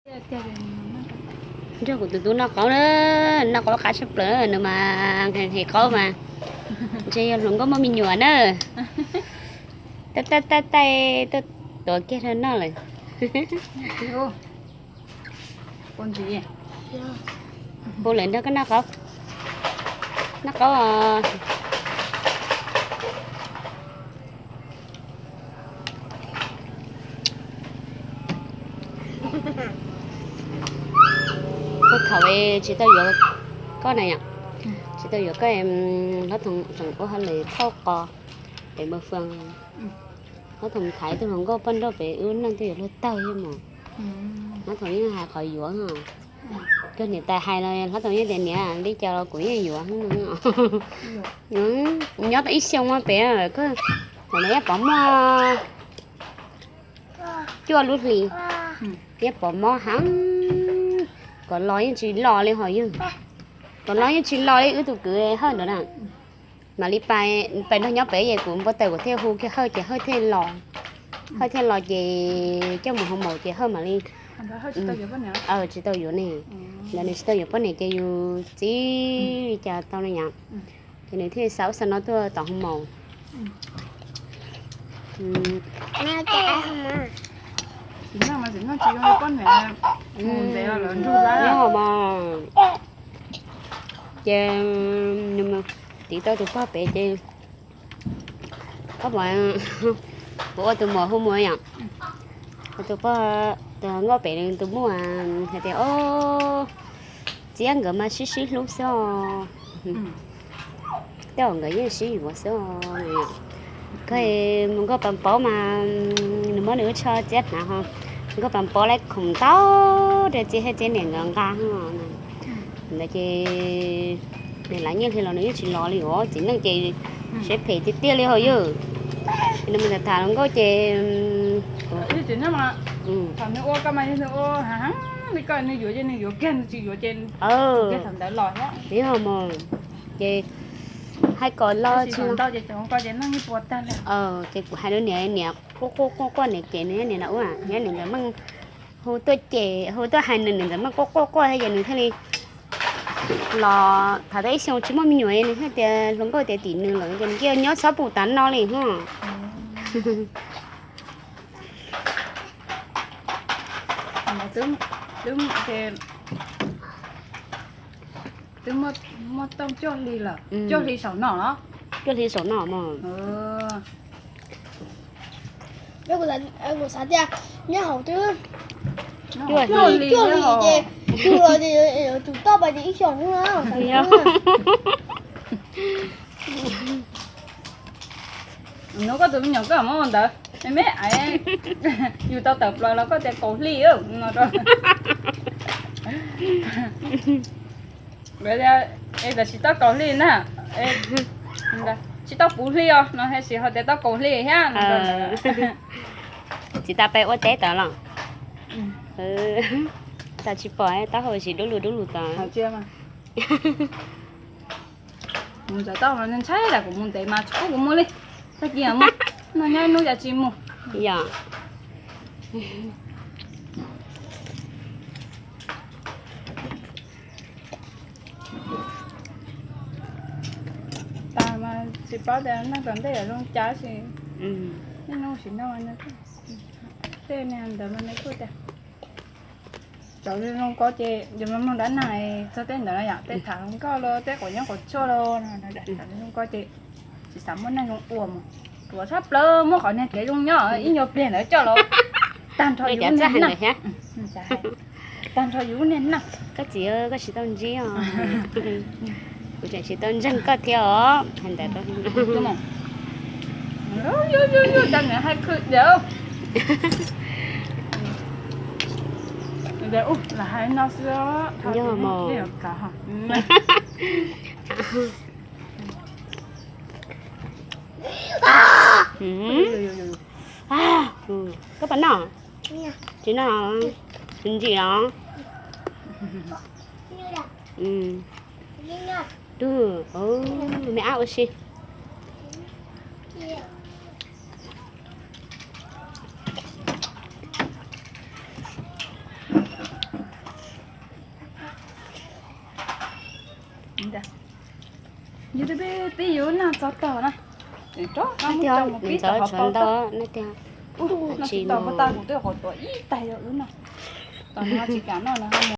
Nrog kuv tus tub noj qaub na, noj qaub qab tshaj plaws, nws mas nqhis qaub mas ntshe yog hluas nkauj muaj me nyuam na. Tab tab tab tais tuaj tuav kiag rau noj lawm. Hu lawm nrog koj noj qaub, noj qaub os. Puag thaum tsis tau yuav koj na yom, tsis tau yuav koj, hlob Thoom tseem ua hauj lwm thauj qos pem Mawj Fwm. Hlob Thoom thaiv tus hluas nkauj poj nrauj pem wb lub neej twb yuav luag tawg thiab mas. Hlob Thoom yeej hais qhov yuav, kawg niam tais hais los hlob Thoom yeej tias niam li cas los kuv yeej yuav. Nyob tau ib xyoos mas pem, thaum ntawd yeej pom muaj cuaj lub hlis, yeej pom mob heev, kom los yeej tsis los li hos yog, kom los yeej tsis los li wb tus kwv Hawj ntawd na. Mam li pais nrog nyob pem es kuv npau taws kuv thiaj hu kiag Hawj ces Hawj thiaj los, Hawj thiaj los ces coj mus hoo maum ces Hawj mam li tsis tau yuav ne, ntawd nws tsis tau yuav poj niam ces yus txiv li cas tau ne yom, ces nws thiaj xa ub xa no tuaj tom hoo maum. Nyob hauv mas ces nws mus tiv tau tus pog pem ces, pog, kuv ua tus muam hu mus yom, ua tus pog, tus nkauj pem nws tus muam hais tias, o, txiv nkawd mas sib sib hlub xwb os. Tej zaum nkawd yeej sib yuav xwb os. Koj mus nkauj pas paub mas nws muab nws lub tsho txiab hnav ho, nkauj pas paub lawv khoom ntau rau txiv thiab txiv niam nkawd nqa ho. Ntawd ces nws lav nyiaj hli los nws yeej tsis los li os, txiv neej ces siab phem tiag tiag li hos yog. Nws mus tham tham hluas nkauj ces, thaum nws ua koj mas yog nws ua heev li koj, nws yuav ces nws yuav kiag, nws tsis yuav ces kiag thaum ntawd los thiab. Yog mas, ces hais kom los tsis ntau ces cov hluas nkauj ces neej yeej puas tag li. Ces kuv hais rau niam, niam quaj quaj quaj quaj niam ces nws niam na ua, niam nkawd meej hu tuaj ces hu tuaj hais nws, nws nkawd meej quaj quaj quaj thiab ces nws thiaj li los tham tau ib xyoos tsis muaj me nyuam, nws thiaj tias hluas nkauj tias tim nws lawm ces nws cia nyob txhob pum tav no li ho. Twb, twb, twb muaj tooj cuaj hli lawm, cuaj hli saum no los? Cuaj hli saum no mas. Kuv xav tias nyob hauv twb cuaj hli ces yus los ces yuav tsum toj pas ces ib xyoos na. Hnub koj tus me nyuam koj muab ua ntawd, me me, yus tau tawm plaws los koj tias kaum hli no. Es tsis tau kaum hli na, tsis tau puv hli os no, tab sis ho tias tau kaum hli thiab. Txiv tas peb ua teb tod los? Tas tsis pom taub hau zis dub lug dub lug tod. Mus ntxuav taub hau ntshai lam kuv mus ntev mas tsis pub kuv mus li. Tag kis mus, no nyob ib hnub cas tsis mus. Yog. Tas mas tsis paub tias neej tom ntej yuav zoo cas si. Niaj hnub sim no tej niag ntawd mas nws kuj tias cov zoo ko ces yus mloog dab neeg txog tej ntawd no yom, tej tham hluas nkauj los tej quav yeeb quav tshuaj los, zoo ko ces tsis xav muaj neeg zoo ua mus, ruam tshaj plaws muab qhov niag kev zoo nyob ib nyuag pliag ntawd coj los tag nrho yus lub niag neej. Tag nrho yus lub niag neej. Koj txiv, koj tsis tau ntsib os. Kuv tseem tsis tau ntseeg koj thiab os. Hais ntawd, tag nrho hais khwv dev. Lam hais no xwb. Yog mas. Koj puas noj? Tsis noj, tsis ntsim los? Tug, me ab ua si. Yus twb pib, pib yus noj txog tog na. Rov qab muab coj mus pib tau hauv paus tag. Ua, noj tsis tau paus tag kuv twb qhov tuaj ib tag yog wb noj. Tos nws ho tsis kam noj nws ho mus.